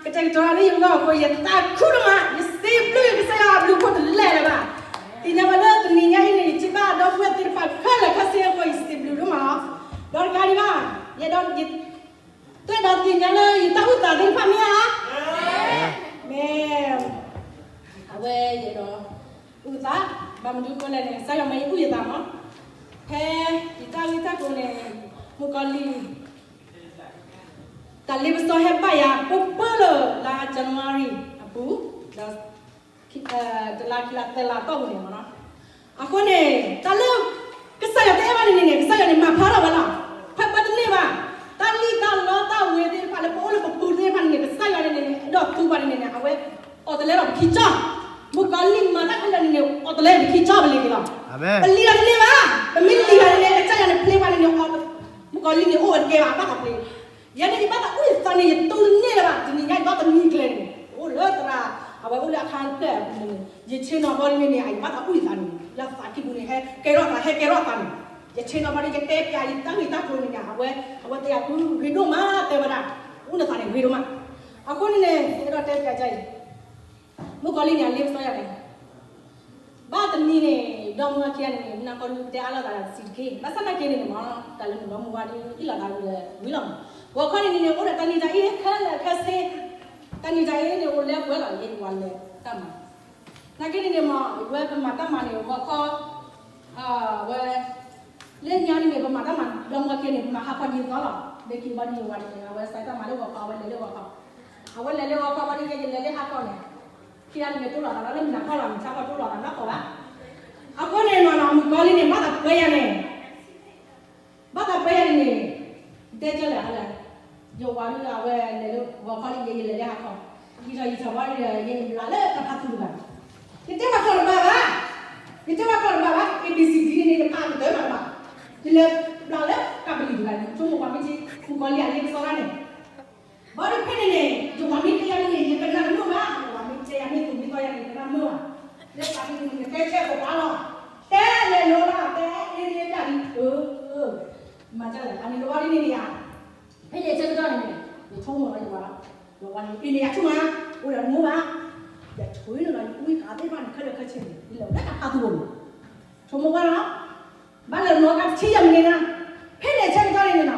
ကတဲာ်ကတီၤလၢယဂီၢ်အဃိ ယသးခုဒိၣ်မး, ယစံးဘျုးကစၢ်ယွၤအဘျုးအဖှိၣ်တလဲလဲဘၣ်. သ့ၣ်ညါဘၣ်လၢတနံၤညါအံၤန့ၣ် ယထံၣ်ဘၣ်ဒီပုၢ်ဝဲၢ်သ့ၣ်တဖၣ်ခဲလၢာ်ခဲဆ့အဃိ ယစံးဘျုးဒိၣ်မးလီၤ. ဒီးတကးဒံးဘၣ်, ယအဲၣ်ဒိး ယ တဲဒီးသ့ၣ်ညါလၢယတၢ်အုၣ်သးသ့ၣ်တဖၣ်မ့ၢ်ဧါ. မ့ၢ် အဝဲယအဲၣ်ဒိး အုၣ်သး, ဘၣ်မနုၤအဃိလဲၣ်န့ၣ် ကစၢ်ယွၤမ့ၢ်ယအုၣ်ယသးမး. ဖဲယတၢ်ဂ့ၢ်တၢ်ကျိၤန့ၣ် မုၣ်ကီၤလံၢ် တၢ်လ့ပစီဟဲဘၣ်ယၤပၢပၢလၢလါ January အပူၤ, ဒီး တလါခံလါသၢလါတီၢ်ပူၤန့ၣ်မးနီၤ. အဃိန့ၣ် တၢ်လၢ ကစၢ်ယွၤတအဲၣ်ဘၣ်န့ၣ်န့ၣ် ကစၢ်ယွၤန့ၣ်မၤဖျါထီၣ်ဝဲလီၤ. ဖဲပတန့ၢ်ဘၣ် တၢ်လံၣ်တၢ်လီတၢ်ဝ့ၤသ့ၣ်တဖၣ်လၢပအိၣ်လၢပပူၤသ့ၣ်တဖၣ်န့ၣ်န့ၣ် ကစၢ်ယွၤန့ၣ်န့ၣ် အဲၣ်ဒိးသူပှၤန့ၣ်န့ၣ် အဝဲ အီၣ်တလဲဒီးပခံကၠီၣ်, မုၣ်ကီၤလံၢ်မၤတၢ်ခဲလၢာ်န့ၣ်န့ၣ် အီၣ်တလဲပခံကၠီၣ်ပလ့ၤက့ၤလီၤ. ပလံၣ်လီၤတန့ၢ်ဘၣ်, ပမ့ၢ်လံၣ်လီၤန့ၣ်န့ၣ် ကစၢ်ယွၤန့ၣ်ဖျ့ပှၤန့ၣ်န့ၣ် မုၣ်ကီၤလံၢ်န့ၣ်အိၣ်ဝဲတကဲဘၣ် အဘၣ်သးဖျ့ ယဲန့ၣ်ယဘၣ်သးအုၣ်ယသးန့ၣ် ယတူၢ်တန့ၢ်လၢၤဘၣ်, တနံၤညါယဘၣ်သးအုၣ်ယကျဲန့ၣ် အိၣ်လၢသရၣ် အဝဲအိၣ်လၢအခါဖျၢၣ်အပူၤန့ၣ် ယဆ့ၣ်နီၤဘီဒ်န့ၣ်န့ၣ် ယဘၣ်သးအုၣ်ယသးန့ၣ် လၢသးကံၢ်ပူၤန့ၣ် ဟဲကဲထီၣ်သး ဟဲကဲထီၣ်သးန့ၣ် ယဆ့ၣ်နီၤဘီဒ် ယတဲပျးယတၢ်ဂ့ၢ်တၢ်ကျိၤန့ၣ်န့ၣ် အဝဲ အဝဲတဲယၤ ဂ့ၤဒိၣ်မး တဲဝဲဒၣ် အုၣ်နသးန့ၣ်ဂ့ၤဒိၣ်မး. အဃိန့ၣ်န့ၣ် ယအဲၣ်ဒိးတဲပျးကါအံၤ မုၣ်ကီၤလံၢ်န့ၣ် အလ့ပစီယၤန့ၣ် ဘၣ်တနံၤန့ၣ် ဒီမါဝၤခံဂၤန့ၣ်န့ၣ် မုၢ်နၤခီဒုတဲအါလိာ်သးစံးတက့ၢ်, ဘၣ်ဆၣ်သနာ်က့န့ၣ်န့ၣ်မး တၢ်လၢမုၣ်ဒီမါဝၤဒုအ့ၣ်လိာ်သးဝံၤလီၤမး, ဂီၤခီန့ၣ်န့ၣ်န့ၣ် အိၣ်ဒီးတၢ်နံၤတၢ်အ့ၣ်ခဲလၢာ်ခဲဆ့, တၢ်နံၤတၢ်အ့ၣ်န့ၣ် အိၣ်လၢပှဲၤလီၤ ယဲယဝၤလဲၤတၢ်မၤ, သနာ်က့န့ၣ်န့ၣ်မး ဝဲပမၤတၢ်မၤန့ၣ် ဂီၤခီ ဝဲ လၢညါန့ၣ်န့ၣ် ပမၤတၢ်မၤ ဒီမါဝၤခံဂၤန့ၣ် ပမၤဟါခီဒ်သိးလီၤ, လၢခံဘီဒ်ယဝၤန့ၣ် အဝဲစးတၢ်မၤလၢဂီၤခီ အဝဲလဲၤလၢဂီၤခီ, အဝဲလဲၤလၢဂီၤခီဘီဒ်ယဲယလဲၤလၢဟါခီန့ၣ် ခံဂၤန့ၣ်န့ၣ် တိၢ်လီၤသးလီၤလၢမုၢ်နၤခီလီၤ မုၢ်ဆါခီတိၢ်လီၤသးနီၢ်ကီၢ်ဘၣ်, အဃိန့ၣ်မးနီၤ မုၣ်ကီၤလံၢ်န့ၣ် ဘၣ်သးပှဲၤယၤန့ၣ် ဘၣ်သးပှဲၤယၤန့ၣ်န့ၣ် တဲကၢလဲၣ်လဲၣ်, ယဝၤဒုအဝဲလဲၤလၢဂီၤခီလံ ယဲယလဲၤလၢဟါခီ, ယံာ်ထီၣ်ယံာ်ထီၣ်ဘီဒ်ယဲယဘျးလၢတၢ်ဖးသူတဂၤ, ယတဲပှၤကျိာ်တဘၣ်ဘၣ်, ယတဲပှၤကျိာ်တဘၣ်ဘၣ် A B C D န့ၣ် ယဖးတတၢၢ်မးတဘၣ်, ယလဲၤဘျးလၢတၢ်ပလံၤတဂၤန့ၣ် ဆိကမိၣ်ပှၤမ့ၢ်ထံ မုၣ်ကီၤလံၢ်အလ့ပစီဒၣ်န့ၣ် ဘီဒ်ဖဲန့ၣ်န့ၣ် ယဝၤမ့ၢ်တဲယၤန့ၣ် ယကနၣ်တမုာ်ဘၣ်, ယဝၤမ့ၢ်တဲယၤမ့ၢ်သူၣ်မ့ၢ်သီယၤန့ၣ် ယကနၣ်မုာ်ဘၣ်, လၢပှၤမ့ၢ်တဲဆဲးကိးပှၤလီၤ, တဲလဲၤလိၤလီၤ တဲအ့န့ၣ်တၢ်ဒ် မၤတၢ်လဲၣ် အန့ၣ်တဘီဒ်န့ၣ်န့ၣ်ဧါ, ဖဲန့ၣ်ဆၢကတီၢ်န့ၣ်န့ၣ် ယဆိကမိၣ်လီၤယဝၤလီၤ, ယဝၤန့ၣ် အ့န့ၣ်ယၤဆူၣ်မး, အိၣ်ဒီးတမုာ်ဘၣ်, ယထွံၣ်န့ၣ်လီၤ ယကွံဃာ်သ့ၣ်တဖၣ်န့ၣ် ခဲလၢာ်ခဲဆ့န့ၣ် ယလဲၤလၢတၢ်ဖးသူပူၤန့ၣ် ဆိကမိၣ်ဝဲလီၤ, ဘၣ်လဲၤနီၢ်ကါတဆံယဲၢ်မံးနံးနၤ, ဖဲန့ၣ်ဆၢကတီၢ်န့ၣ်န့ၣ်န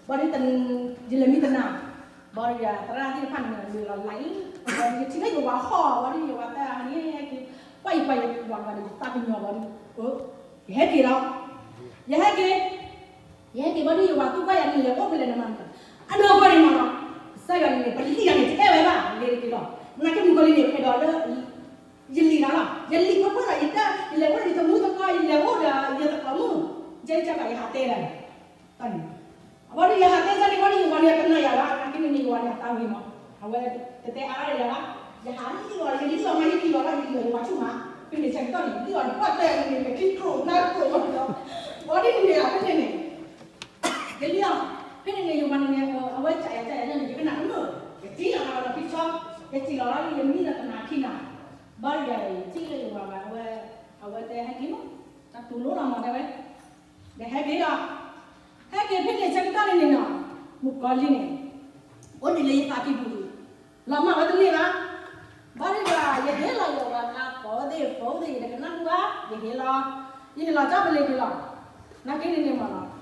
ီၤ, ဘီဒ် ယလဲၤမံတနၤ, ဘီဒ်ယသရၣ်သ့ၣ်တဖၣ်န့ၣ် လဲၤလီၤလၢအံၤ, ဘီဒ်ယထံၣ်လၢယဝၤဟီၣ် ဘီဒ်ယဝၤတၢ်ဟးန့ၣ်က့ၤ, ကွၢ်ယကွၢ်ယဝၤဂၤဒီး ယသးကညီၤဘီဒ်, ယဟဲက့ၤလီၤ, ယဟဲက့ၤ, ယဟဲက့ၤဘီဒ်ယဝၤသူကွၢ်ယၤန့ၣ် လဲၤအိၣ်ဖဲလဲၣ်န့ၣ်မး, အနီၢ်ကီၢ်န့ၣ်မးနီၤ, ကစၢ်ယွၤန့ၣ်န့ၣ် ပလံၣ်ယၤန့ၣ် တအဲၣ်ဝဲဘၣ် လဲၤတက့ၤလီၤ, နာ်က့မုၣ်ကီၤလံၢ်န့ၣ် အဲၣ်ဒိးလၢ ယလံၣ်တၢ်လီၤ, ယလံၣ်ဖဲဖဲလီၤ ယတၢ် ယလဲၤအိၣ်ဒီးယသမူသကိး ယလဲၤအိၣ်ဒီးယသကိးမုၣ်, ကဲကဲဘၣ်ယဟးတဲဒၣ်န့ၣ်, တၢ်န့ၣ်, အဝဲဒ်ယဟးတဲတၢ်န့ၣ် ဝဲဒ်ယဝၤန့ၣ် တနာ်ယၤဘၣ် နာ်က့န့ၣ်န့ၣ် ယဝၤန့ၣ်အသးဂ့ၤမး, အဝဲတတဲအါဒၣ်ယၤဘၣ်, ယဟးလံၣ်လီၤ ယလံၣ်လီၤမး ယလံၣ်လီၤလီၤ ယလံၣ်လီၤယဝၤဆူၣ်မး, ဖဲန့ၣ်ဆၢကတီၢ်န့ၣ် လံၣ်လီၤတပှၢ်တဲန့ၣ် ကထံကျိၤနါကျိၤမးလီၤ, ဝဲဒ်န့ၣ်န့ၣ် ဖဲန့ၣ်န့ၣ် ယလံၣ်လီၤ, ဖဲန့ၣ်န့ၣ် ယဝၤန့ၣ်န့ၣ် အဝဲကးယၤကးယၤန့ၣ် ယကနၣ်တမုာ်, ယတံၢ်လီၤလီၤဒီးဖံဆီ, ယတံၢ်လီၤလီၤ ယမံလီၤတနၤခံနၤ, ဘၣ်ယၤ ယထံၣ်လၢယဝၤဘၣ် အဝဲ, အဝဲတဲဟဲက့ၤမး, တၢ်တူၢ်လိာ်လီၤမးတဲဝဲ, ဒီးဟဲက့ၤလီၤ, ဟဲက့ၤဖဲန့ၣ်ဆၢကတီၢ်န့ၣ်န့ၣ်နီၤ, မုၣ်ကီၤလံၢ်န့ၣ်, အိၣ်ဒံးလၢယသးကံၢ်ပူၤ, လီၤမၢ်ဝဲတန့ၢ်ဘၣ်, ဘၣ်ဒ်ဒီး ယဟ့ၣ်လီၤယဝၤ account သ့ၣ် phone သ့ၣ် ယတကနၣ်ဃုာ်ဘၣ်, ယဟ့ၣ်လီၤ, ယဟ့ၣ်လီၤကၠီပလ့ၤက့ၤလီၤ, နာ်က့န့ၣ်န့ၣ်မးနီၤ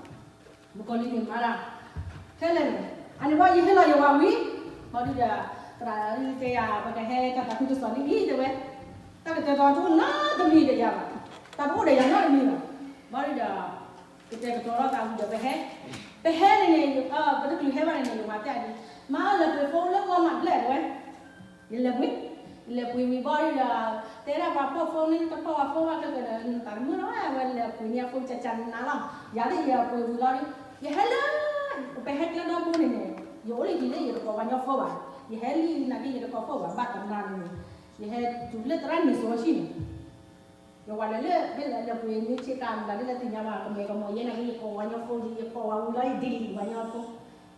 မုၣ်ကီၤလံၢ်န့ၣ်မၤတၢ်, ခဲလၢာ်န့ၣ်, အန့ၣ်ဘၣ်ယဟ့ၣ်လီၤယဝၤဝံၤ, ဘၣ်ဒ်ဒီး, သရၣ်တဲယၤ ပကဟဲတၢ်သးခုကစီၣ်န့ၣ်အံၤတဲဝဲ, တၢ်ကတဲာ်ကတီၤတအိၣ်နီတမံၤဒီးယၤဘၣ်, တၢ်တအိၣ်ဒီးယၤနီတမံၤဘၣ်, ဘၣ်ဒ်ဒီး, ကတဲာ်ကတီၤထီၣ်သးဝံၤဒီးပဟဲ, ပဟဲန့ၣ်န့ၣ်, ပတချုးဟဲဘၣ်န့ၣ်န့ၣ် ယဝၤတဲဒ်, မါဧၢ လဲၤပှ့ၤ phone လၢဂီၢ်မးဘျဲၣ်တဲဝဲ ယလဲၤပှ့ၤ, ယလဲၤပှ့ၤဝံၤဘၣ်ဒီး, တဲဒၣ်ပှၤဖီၣ် phone န့ၣ် တဖီၣ်ဝဲ phone ဘၣ်ခဲကဒီး နသးတမုာ်လီၤ အဝဲလဲၤပှ့ၤန့ၢ်အ phone ကကနၤလီၤ, ယၤသ့ၣ်ယပှ့ၤဝံၤလီၤဒီး, ယဟဲလၢ, ပဟဲကျဲဒီဖိန့ၣ်န့ၣ်, ယအိၣ်လၢဟံၣ်လၢယတကိးဝၤညီ phone ဘၣ်, ယဟဲလံနာ်က့ယတကိး phone ဘၣ် ဘၣ်တနၤန့ၣ်, ယဟဲတုၤလၢသရၣ်မုၣ်စီဆှံန့ၣ် ယဝၤလဲၤလၢ, ဘၣ်လဲၤပှ့ၤန့ၢ်ဆ့ကၤ မတၤဒ်လဲၣ်သ့ၣ်ညါဘၣ် ကမဲာ်ကမီၤယဲနာ်က့ ယကိးဝၤညီ phone ဒီး ယကိးဝၤဝံၤလီၤ ယ delete ဝၤညီ phone,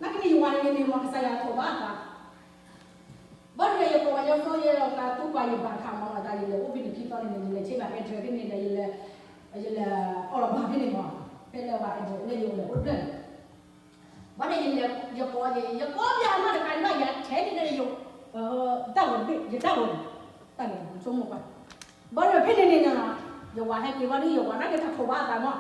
နာ်က့န့ၣ်ယဝၤန့ၣ်န့ၣ်မ့ၢ်ကစၢ်ယွၤထိးဘၣ်အသး ဘၣ်ဒီးယကိးဝၤညီ phone ယဲဒီးသးသူကွၢ်ယဘၣ်ခးမၤလီၤသး ယလဲၤအိၣ်ဖဲန့ၣ်ခံသီန့ၣ်န့ၣ် ယလဲၤဆ့ဘၣ် address ဖဲန့ၣ်ဒီး ယလဲၤ, ယလဲၤအီၣ်လီၤဘၣ်ဖဲန့ၣ်မး, ဖဲလၢဝၤ address လၢယအိၣ်လဲၤအိၣ်တဖျၢၣ်န့ၣ်, ဘၣ်ဒီးယလဲၤ, ယကိး, ယကိးပျးအမါတခါဒံးဘၣ် ယၤထဲန့ၣ်ဒီးယ တၢ်ဂီၤတဘ့ၣ် ယတၢ်ဂီၤန့ၣ် တၢ်န့ၣ်ဆိကမိၣ်ကွၢ်, ဘၣ်ဒီးဖဲန့ၣ်န့ၣ်နီၤ, ယဝၤဟဲက့ၤဘၣ်ဒီး ယဝၤနာ်က့တၢ်ခိးဘၣ်အသးမး,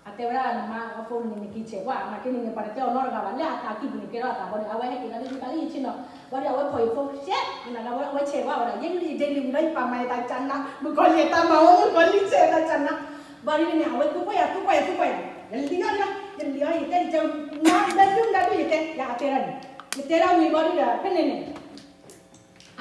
အတဲဝဲဒၣ်နမါအဖိန့ၣ် နက့ၤဆဲးကွၢ် နာ်က့န့ၣ်န့ၣ် ပှၤတတဲအီၤနီတဂၤဘၣ် လၢအသးကံၢ်ပူၤန့ၣ် ကဲထီၣ်အသးဘၣ်ဒီး အဝဲဟဲက့ၤလီၤဒ်သိးလၢယဆ့ၣ်နီၤ, ဘၣ်ဒီးအဝဲဖီၣ်ယဖိရှဲ, နဂၤဘၣ်ဒီးအဝဲဆဲးကွၢ်ဝဲဒၣ် ယဲယဒ့လံဝံၤဒီးယပာ်မၤယသးကနး မုၣ်ကီၤလံၢ်တၢ်မၤဝဲ မုၣ်ကီၤလံၢ်ဆဲးတၢ်ကနး, ဘၣ်ဒီးန့ၣ် အဝဲသူကွၢ်ယၤ သူကွၢ်ယၤ သူကွၢ်ယၤ, ယလံၤအီၤဒၣ် ယလံၤအီၤ ယတဲယတဲ နဒၣ်ဒုၣ်နဒၣ်ဒုၣ်ယတဲ ယတဲဒၣ်န့ၣ်, ယတဲဒၣ်ဝံၤဘၣ်ဒီး ဖဲန့ၣ်န့ၣ်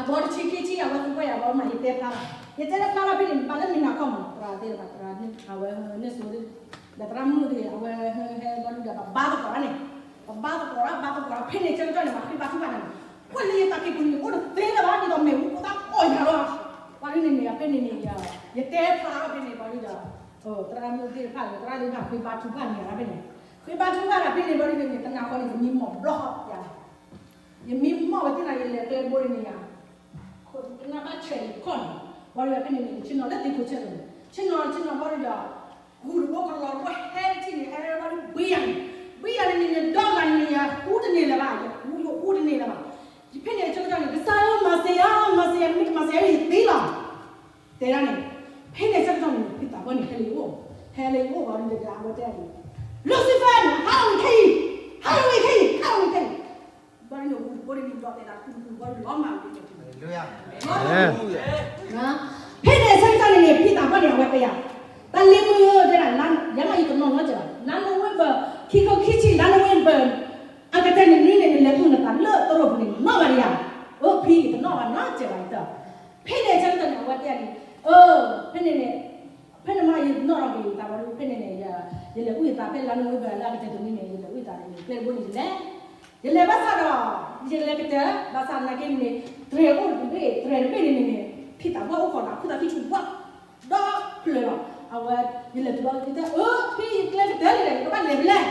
အဘီတဆံခံဆံ အဝဲသူကွၢ်ယၤဘၣ်မး ယတဲဖျါလီၤ, ယတဲလၢဖျါလီၤဖဲန့ၣ် ဘၣ်လၢမုၢ်နၤခီမး သရၣ်သ့ၣ်တဖၣ် သရၣ်အဝဲန့ၣ်ဆိဒၣ်, ဒီးသရၣ်မုၣ်သ့ၣ် အဝဲဟဲဘၣ်ဒီး ပဘါသကိးတၢ်န့ၣ်, ပဘါသကိးတၢ် ဘါသကိးတၢ် ဖဲန့ၣ်ဆၢကတီၢ်န့ၣ် ပှၤဃ့ဘါထုကဖၣ်န့ၣ်, ကွၢ်လၢယသးကံၢ်ပူၤန့ၣ် အိၣ်တသ့လၢၤဘၣ် ဒ်သိးမ့ၣ်အူဖိသၣ်အီၣ်ယၤလီၤ, ဘၣ်ဒီးန့ၣ်န့ၣ် ဖဲန့ၣ်န့ၣ် ယတဲဖျါလီၤဖဲန့ၣ်ဘၣ်ဒီး သရၣ်မုၣ်သ့ၣ်တဖၣ် သရၣ်သ့ၣ်တဖၣ်ဃ့ဘါထုကဖၣ်န့ၣ် ဖဲန့ၣ်, ဃ့ဘါထုကဖၣ်ဒီးဖဲန့ၣ်ဘၣ်ဒီးန့ၣ် တနၤဃီန့ၣ် ယမံမီၢ်ဘျီဃီယၤ ယမံမီၢ်ဝဲသ့ၣ်န့ၣ် ယလဲၤကျဲတဘိန့ၣ်န့ၣ်ယၤ, ကနၣ်ဘၣ်ဆဲးယခီၣ်န့ၣ်, ဘၣ်ဒီးဖဲန့ၣ်န့ၣ် ယဆ့ၣ်နီၤလၢသ့ၣ်ခိၣ်ဆဲးန့ၣ်, ဆ့ၣ်နီၤဆ့ၣ်နီၤဘၣ်ဒီး, ဂုၢ်တဘိကလီၤတဘိဟဲတထံၣ်န့ၣ် ဟဲဘၣ်ဒီးဘှံးယၤန့ၣ်, ဘှံးယၤန့ၣ်န့ၣ် ယဒီဂၤန့ၣ်န့ၣ် ယဟူတန့ၢ်လၢၤဘၣ်, ယဟူယဟူတန့ၢ်လၢၤဘၣ်, ယဖဲန့ၣ်ဆၢကတီၢ်န့ၣ် ကစၢ်ဧၢ မၤစၢၤယၤ မၤစၢၤယၤ နမ့ၢ်တမၤစၢၤယၤ ယသံလီၤ တဲဒၣ်န့ၣ်, ဖဲန့ၣ်ဆၢကတီၢ်န့ၣ် ဖံသးပှၢ်န့ၣ် ဟဲလၢယအိၣ်, ဟဲလၢယအိၣ်ဘၣ်ဒီး အဝဲတဲဒၣ်န့ၣ်, Lucifer န့ၣ် ဟးလီၤဝံၤခဲအံၤ, ဟးလီၤဝံၤခဲအံၤ, ဟးလီၤဝံၤခဲအံၤ, ဘၣ်ဒီးန့ၣ် ဂုၢ်တဘိန့ၣ် ဒီးတဲဒၣ်ခူခူဘၣ်ဒီးလီၤမၢ်ဝံၤန့ၣ်, ဖဲန့ၣ်ဆၢကတီၢ်န့ၣ်န့ၣ် ဖံသးပှၢ်န့ၣ် အဝဲတဲယၤ, တၢ်လ့မုၢ်ဧၢ တဲဒၣ်, ယၤမးယတနီၤနီတစဲးဘၣ်, လါနိၣ်ဝ့ဘၢၣ် ခံကထိခံဆံ လါနိၣ်ဝ့ဘၢၣ် အကတၢၢ်နွံနံၤန့ၣ် နလဲၤအုၣ်နသးလၢသရိာ်ပူၤန့ၣ် နီၣ်ဘၣ်ဒံးယၤ, အိၣ်ဖံ ယတနီၣ်ဘၣ်နီတစဲးဘၣ်ယတၢ်, ဖဲန့ၣ်ဆၢကတီၢ်န့ၣ် အဝဲတဲယၤန့ၣ်, အၢ ဖဲန့ၣ်န့ၣ် ဖဲန့ၣ်မး ယနီၣ်ထီၣ်က့ၤယသးဘၣ်ဒီး ဖဲန့ၣ်န့ၣ် ယလဲၤအုၣ်ယသးဖဲလါနိၣ်ဝ့ဘၢၣ်လၢအကတၢၢ်တနွံန့ၣ် ယလဲၤအုၣ်ယသးန့ၣ် ကျဲတဘိန့ၣ်ယလဲၤ, ယလဲၤဘၣ်ဆၣ်ဒီး ယလဲၤကတၢၢ် ဘၣ်ဆၣ်နာ်က့န့ၣ် တြဲၤအိၣ်တဘ့ၣ် တြဲၤတဘ့ၣ်န့ၣ်န့ၣ် ဖံသးပှၢ်အိၣ်ခိးဒီး ခူၣ်သးဖံဆူၣ်ဘၣ် ဒီဖျၢၣ်လီၤ, အဝဲ ယလဲၤတုၤလီၤ ယတဲ အၢ ဖံယကျဲကတၢၢ်လံဒီး ယကဘၣ်လဲၤဖဲလဲၣ်,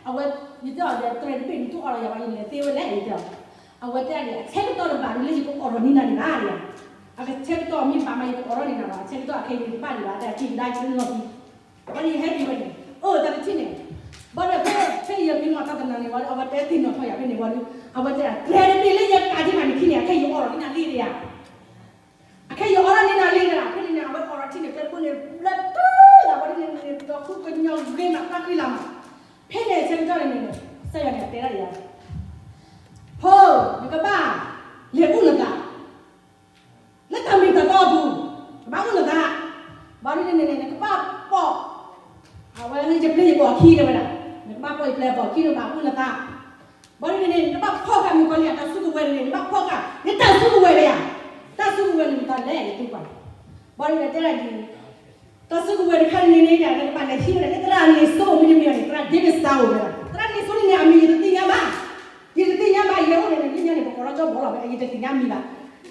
အဝဲ ယတဲအီၤဒီး တြဲၤတဘ့ၣ်န့ၣ် တအိၣ်ဒီးယၤဘၣ် ယလဲၤသ့ဝဲလဲၣ် ယတဲအီၤ, အဝဲတဲဒၣ်န့ၣ် အဆၢကတီၢ်တဘၣ်လၢယကအိးထီၣ်န့ၢ်နၤဒံးဘၣ်ယၤ အကဆၢကတီၢ်မ့ၢ်ဘၣ်မး ယကအိးထီၣ်န့ၢ်နၤလီၤ, အဆၢကတီၢ်အခဲအံၤန့ၣ်တဘၣ်ဒံးဘၣ် တၢ်ထံၣ်ကဒါဆူလီၤပံၤ, ဘၣ်ဒီးယဟဲက့ၤဝဲန့ၣ် အိၣ်တၢ်တထံၣ်န့ၣ်, ဘၣ်ဒီးဖဲ ဖဲယမံမီၢ်တၢ်တနၤန့ၣ်ဝံၤဒီး အဝဲတဲသ့ၣ်နီၣ်ထီၣ်ယၤဖဲန့ၣ်ဝံၤဒီး အဝဲတဲဒၣ် တြဲၤတဘ့ၣ်လၢယကးဒံးဘၣ်န့ၣ်ခံန့ၣ် အခဲအံၤယအိးထီၣ်န့ၢ်နၤလံဒံးယၤ အခဲအံၤယအိးထီၣ်န့ၢ်နၤလံဒံး ဖဲန့ၣ်န့ၣ် အဝဲအိးထီၣ်ထံၣ်န့ၣ် ကျဲတဘိန့ၣ် ဘျၢတၢ်လၢ်ဝဲဒၣ်န့ၣ် ဒီးဃုကညီဂ့ၤမး တၢ်ဃံလၤမး, ဖဲန့ၣ်ဆၢကတီၢ်န့ၣ်န့ၣ် ကစၢ်ယွၤန့ၣ်တဲဒၣ်ယၤ ဖိ နကဘၣ် လဲၤအုၣ်နသး လၢတၢ်မ့ၢ်တၢ်တီအပူၤ, ကဘၣ်အုၣ်နသး, ဘၣ်ဒ်န့ၣ်န့ၣ် နကဘၣ်ပိာ်, အဝဲယပျဲၢ်ယဘီၣ်ခံတဲဝဲဒၣ်, နကဘၣ်ပိာ်ယပျဲၢ်ယဘီၣ်ခံ နကဘၣ်အုၣ်နသး, ဘၣ်ဒ်န့ၣ်န့ၣ် နကဘၣ်ဖီၣ်ဃာ်မုၣ်ကီၤလံၢ်အတၢ်စုကဝဲၤန့ၣ် နကဘၣ်ဖီၣ်ဃာ် နတၢ်စုကဝဲၤဒီးယၤ, တၢ်စုကဝဲၤန့ၣ်မတၤလဲၣ် ယတူၢ်ဘၣ်, ဘၣ်ဒ်န့ၣ်တဲဒၣ်ဒ်န့ၣ် တၢ်စုကဝဲၤတခါန့ၣ်န့ၣ် နကဘၣ်လဲၤဟံးဝဲဒၣ် လၢသရၣ်န့ၣ်စိမ့ၢ်တမ့ၢ်န့ၣ် သရၣ်ဒ့မ့ၢ်စတၢ်အိၣ်ဝဲဒၣ် သရၣ်န့ၣ်စိန့ၣ်န့ၣ် အမံၤယတသ့ၣ်ညါဘၣ်, ယတသ့ၣ်ညါဘၣ် ယလဲၤအိၣ်န့ၣ် လၢညါန့ၣ် ပကိးလီၤကၠီဘီလီၤ ယတသ့ၣ်ညါမံၤဘၣ်,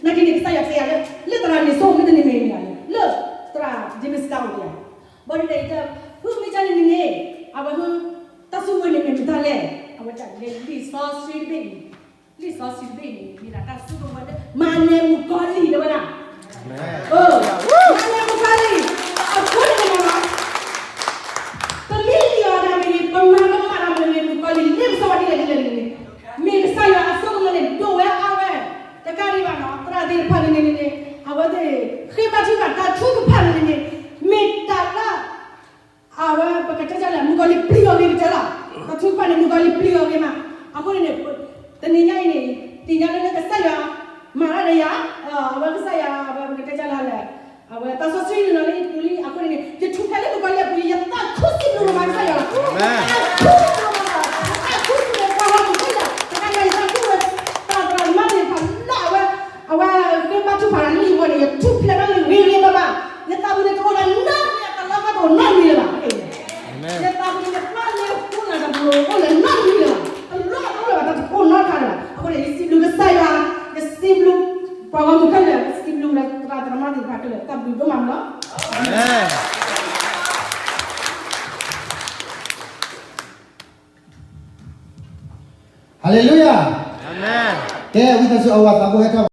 နာ်က့န့ၣ် ကစၢ်ယွၤတဲယၤလၢ လၢသရၣ်န့ၣ်စိမ့ၢ်တမ့ၢ်န့ၣ် လၢ သရၣ်ဒ့မ့ၢ်စတၢ်အိၣ်ယၤ, ဘၣ်ဒ်န့ၣ် ယတဲ ဖုမ့ၢ်ကန့ၣ်န့ၣ် အဝဲ တၢ်စုကဝဲၤန့ၣ်မ့ၢ်မတၤလဲၣ်, အဝဲတၢ်လဲၤလံာ်စီဆှံတဘ့ၣ်န့ၣ် လံာ်စီဆှံတဘ့ၣ်န့ၣ် မ့ၢ်ဒၣ်တၢ်စုကဝဲၤလၢ မၤနၢၤမုၣ်ကီၤလံၢ်တဲဝဲဒၣ်, မၤနၢၤမုၣ်ကီၤလံၢ်, အဃိန့ၣ်မ့ၢ် ပမ့ၢ်လံၣ်အီၤဒၣ်မ့ၢ်ဂ့ၤ ပမၤကမၣ်ဒၣ်မ့ၢ်ဂ့ၤ မုၣ်ကီၤလံၢ်န့ၣ် ပစီဝဲဒ်လဲၣ်ဒ်လဲၣ်န့ၣ်န့ၣ်, မ့ၢ်ကစၢ်ယွၤအစိကမီၤန့ၣ် ဒိၣ်ဝဲအါဝဲ, တကးဒံးဘၣ်နီၤ သရၣ်သ့ၣ်တဖၣ်န့ၣ်န့ၣ်န့ၣ် အဝဲသ့ၣ် ဃ့ဘါထုကဖၣ်တၢ်ထုကဖၣ်န့ၣ်န့ၣ်န့ၣ် မ့ၢ်တၢ်လၢ အဝဲပကတဲဒ်လဲၣ် မုၣ်ကီၤလံၢ်ပျံၤအီၤဂ့ၤကတၢၢ်လီၤ. ပထုကဖၣ်န့ၣ် မုၣ်ကီၤလံၢ်ပျံၤအီၤဂ့ၤမး. အဃိန့ၣ်န့ၣ် တနံၤညါအံၤန့ၣ် သ့ၣ်ညါလၢကစၢ်ယွၤ မၤတၢ်ဒီးယၤ, အဝဲကစၢ်ယွၤ အဝဲပကတဲဒ်လဲၣ်, အဝဲသးစီဆှံန့ၣ်လီၤလၢယပူၤလံ. အဃိန့ၣ်န့ၣ် ယထူၣ်ဖျဲးလၢမုၣ်ကီၤလံၢ်အပူၤလံ ယသးခုစံးဘျုးမုၣ်ကီၤလံၢ် ကစၢ်ယွၤလီၤ. ယသးခုစံးဘျုးမုၣ်ကီၤလံၢ်, ယသးခုစံးဘျုးပှၤဂီၢ်မုၢ်ခဲလၢာ်, တခါညါယသးခုဝဲ သရၣ်သရၣ်သမါသ့ၣ်တဖၣ်လၢအဝဲ အဝဲဃ့ဘါထုကဖၣ်လံအဂီၢ်န့ၣ် ယထူၣ်ဖျဲးဘၣ်လၢဂ့ၤဂ့ၤဘၣ်ဘၣ်. ယသးပူၤန့ၣ်တအိၣ်လၢနီတမံၤ တလီၢ်ခါတအိၣ်နီတမံၤလၢၤဘၣ်. ယသးပူၤန့ၣ် တၢ်လၢယဃူနၤတဘျီအိၣ်လၢနီတမံၤလၢၤဘၣ်. တလီၢ်ခါတအိၣ်လၢၤဘၣ် တၢ်တအိၣ်နီတခါလၢၤဘၣ်. အဃိန့ၣ် ယစံးဘျုးကစၢ်ယွၤ, ယစံးဘျုးပှၤဂီၢ်မုၢ်ခဲလၢာ်, ယစံးဘျုးလၢသရၣ်သရၣ်သမါသ့ၣ်တဖၣ်ခဲလၢာ်, တၢ်ဘျုးဒိၣ်မးလီၤ. ဟါလ့လူယၤ. ကဲ ဝံသးစူၤ အဝၤသးဘိဟဲထီၣ်